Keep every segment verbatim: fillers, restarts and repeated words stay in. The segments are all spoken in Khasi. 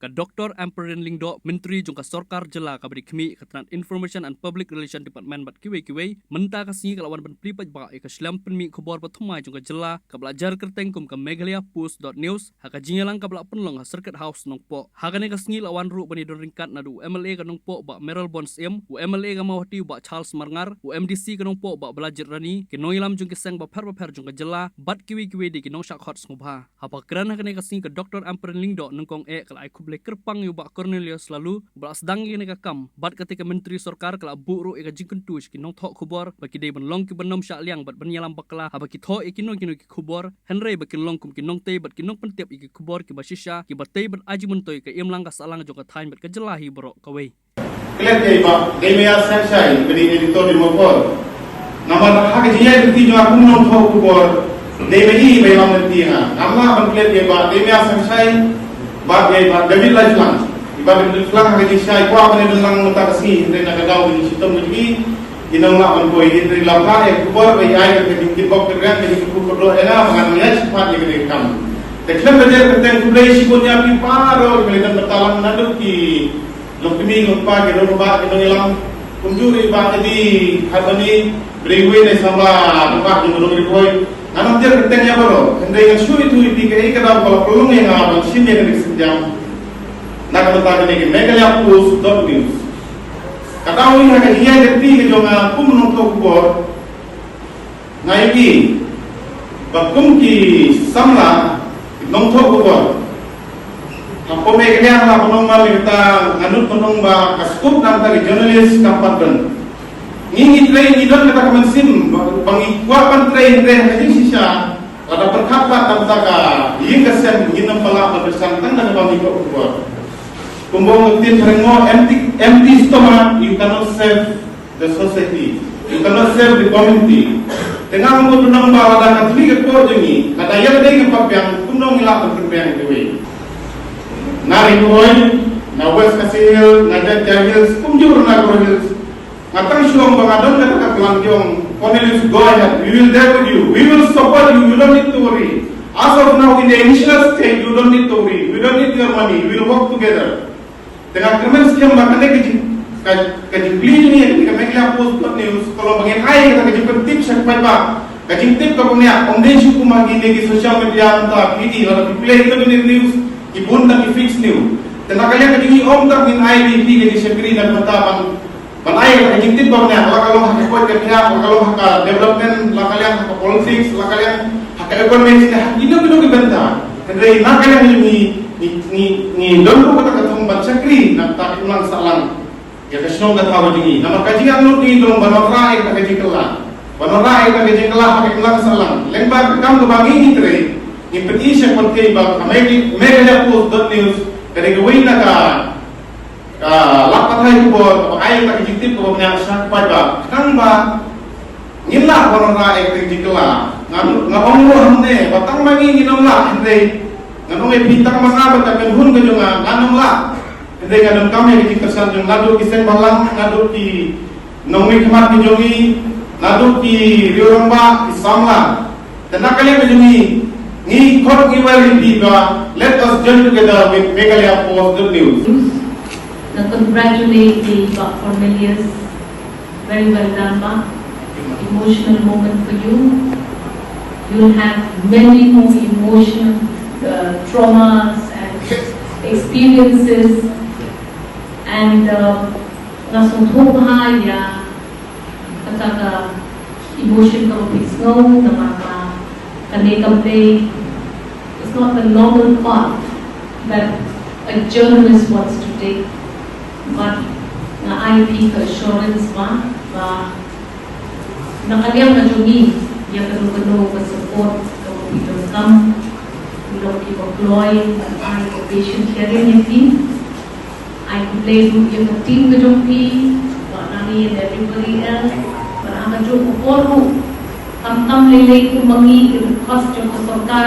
Ka Doctor Ampareen Lyngdoh, Myntri jong ka Sorkar Jylla kaba dei khmih ka tnat Information and Public Relation Department bad kiwei kiwei, mynta ka sngi ka la wan ban plie paidbah ïa ka shlem pynmih khubor ba thymmai jong ka jylla kaba la jar kyrteng kum ka Meghalaya Post dot news, ha ka jingïalang kaba la pynlong ha Circuit House Nongpoh. Ha kane ka sngi la wan ruh ban ïadon ryngkat naduh u M L A ka Nongpoh Bah Mayralborn Syiem, u M L A ka Mawhati Bah Charles Marngar, u M D C ka Nongpoh Bah Balajied Rani, ki nongïalam jong ki seng bapher bapher jong ka jylla, bad kiwei kiwei de ki nongshah khot sngewbha. Haba kren ha kane ka sngi ka Doctor Ampareen Lyngdoh nyngkong eh ka la ai khublei kyrpang ïa u Bah Cornelius Laloo, uba la sdang ïa kane ka kam, bad katei ka Myntri Sorkar ka la buh ruh ïa ka jingkyntu sha ki nongthoh khubor, ba ki dei ban long kiba nym shah liang bad ban ïalam bakla, haba ki thoh ïa kino kino ki khubor, hynrei ba kin long kum ki nongtei bad ki nongpyntip ïa ki khubor kiba shisha, kiba tei bad aji myntoi ka imlang ka sahlang jong ka thaiñ bad ka jylla hi baroh kawei. Klet ïa i Bah Deimeas Sangshai, ba dei editor Dimapur. Namar ha ka jingïaid lynti jong nga kum u nongthoh khubor, dei ma i ba ïalam lynti ïa nga. Ngam lah ban klet ïa i Bah Deimeas Sangshai, bad ïa i Bah David Laitlang. I Bah David Laitlang ha ka jingshai kwah ban ïadon lang mynta ka sngi, hynrei na ka daw ka jingshitom ka jong i, i nang lah ban poi, hynrei la phah ïa ka khubor ba i ai ka jingtip bok kyrkieh, ka jingkyrkhu kyrdoh ïa nga ba ngan ïaid shaphang ïa kane ka kam. Te khlem da jer kyrteng, khublei shibun ïa phi baroh kiba la ïadon bynta lang, naduh ki Long kmie long kpa, ki rangbah, ki nongïalam, kumjuh ruh i Bah Edi Harbani, Brewin, i samla rangbah jong ka Nongri Bhoi. Ngan ym jer kyrteng ïa baroh, hynrei ngan shu ïathuh ïa phi kaei ka daw ba la pynlong ïa nga ban shim ïa kane ka sienjam na ka bynta kane ka Meghalaya Post dot news. Ka daw ïa ka jingïaid lynti ka jong nga kum u nongthoh khubor, nga ïohi ba kum ki samla, ki nongthoh khubor, hapoh Meghalaya la pynlong ba mynta nga nud pynlong ba ka scope na ka bynta ki journalist kam pat don. Ngi ngi trei, ngi don kata ka mynsiem ba, ba ngi kwah ban trei, hynrei ha ka jingshisha lada pyrkhat pat na ka bynta ka ïing ka sem, ngin ym lah ban pyrshang tang da kaba ngi thoh khubor. Kumba ong ka ktien phareng mo, empty, empty stomach, you cannot serve the society. You cannot serve the community. Te nga mut nang ba lada ka thli ka por jong ngi, lada ïa ka dei ka pat biang, kumno ngi lah ban pynbiang ïa kawei. Na Ri Bhoi, na West Khasi Hills, na Jaintia Hills, kumjuh na Garo Hills. Nga tang shu ong ba nga don kata ka plan jong, Cornelius, go ahead. We will there with you. We will support you. You don't need to worry. As of now, in the initial stage, you don't need to worry. We don't need your money. We will work together. Te nga kyrmen skhem ba kane ka jing, ka, ka jingplie jong ngi, ka Meghalaya Post dot news, ka long ba ngin ai kata ka jingpyntip sha ki paidbah. Ka jingtip kaba bniah, ym dei shu kum ha kine ki social media mynta, phi i, lada phi plie kine ki news, ki bun tang ki fake news. Te na ka liang ka jong ngi ym tang ngin ai ïa phi ka jingshakri na ka bynta ban, ban ai kata ka jingtip ba bniah, la ka long ha ka koit ka khiah, la ka long ha ka development, la ka liang ha ka politics, la ka liang ha ka economics, ha kino kino ki bynta. Hynrei na ka liang ngi, ngi, ngi, ngi don ruh kata ka thong ban shakri na ka bynta ka imlang sahlang ïa ka shnong ka thaw ka jong ngi. Namar ka jingangnud ngi ka long ban wanrah ïa kata ka jingkylla, ban wanrah ïa kata ka jingkylla ha ka imlang sahlang. Lyngba ka kam kaba ngi ngi trei, ngi pyni sha ki pyrthei ba ka Meghalaya Post dot news ka dei kawei na ka ka lad pathai khubor kaba ai kata ka jingtip kaba bniah sha ki paidbah. Khnang ba ngin lah ban wanrah ïa kata ka jingkylla. Nga, nga ong ruh hangne ba tang ma ngi ngin ym lah, hynrei ngan ong ïa phi, tang ma nga bad ka kynhun ka jong nga ngan ym lah. Hynrei nga donkam ïa ka jingkyrshan jong naduh ki seng bhalang, naduh ki nongmihkhmat ki jong ngi, naduh ki riew rangbah, ki samla. Te na ka liang ka jong ngi, ngi khot ngi wer ïa phi ba, let us join together with Meghalaya Post dot news. Nga congratulate i Bah Cornelius. Very well done, Bah. Emotional moment for you. You'll have many more emotional, uh, traumas and experiences. And, uh, nga sngewthuh bha ïa kata ka emotion kaba phi sngew namar ba kane kam dei, it's not the normal path that a journalist wants to take. But nga ai phi ka assurance ba, ba na ka liang ka jong ngi, ïa kano kano ka support kaba phi donkam, ngi long kiba kloi ban ai ka patient hearing ïa phi. Ai khublei ruh ïa ka team ka jong phi, Bah Nani and everybody else. Bad ha kajuh ka por ruh, khamtam lei lei kum ma ngi ki request jong ka sorkar,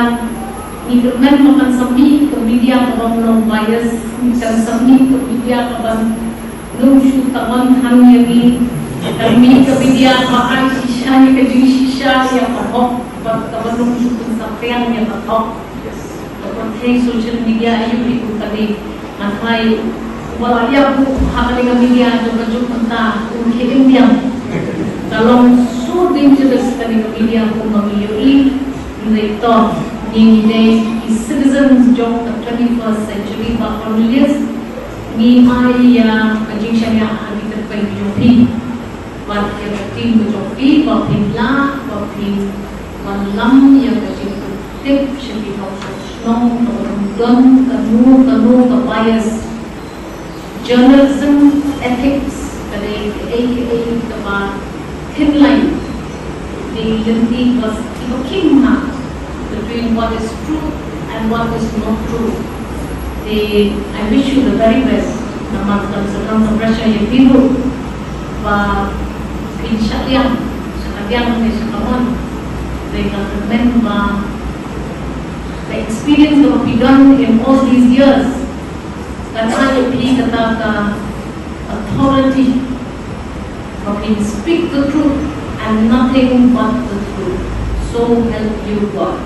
ngi kyrmen ba kan sa mih ka media kaba ym long bias, kan sa mih ka media kaba ym shu tawon than ïa ngi, kan mih ka media ba ai shisha ïa ka jingshisha, ïa ka hok, bad kaba ym shu pynsaphriang ïa ka hok. Ka pyrthei social media aïu hi kum kane. Ngan tharai ba la ïa buh ha kane ka media jong ka juk mynta, um khie im biang. Ka long so dangerous kane ka media kumba ngi ïohi. Hynrei to, ngi dei ki citizens jong ka twenty-first century, Bah Cornelius. Ngi ai ïa ka jingshaniah ha ki kyrpang jong phi. Bad ïa ka team ka jong phi, ba phin lah, ba phin wallam ïa ka jingtip sha ki nongshong shnong, ba ka don kano kano ka bias. Journalism ethics ka dei kaei kaei kaba thin line. Dei lynti ba kiba khim ha between what is true and what is not true. Dei, I wish you the very best. Namar ka sdang ka pressure ïa phi ruh ba phin shah liang, shah ka liang ne shah ka mon. Dei ka kyrmen ba the experience kaba phi don in all these years kan ai ïa phi kata ka authority ba phin speak the truth and nothing but the truth. So help you God.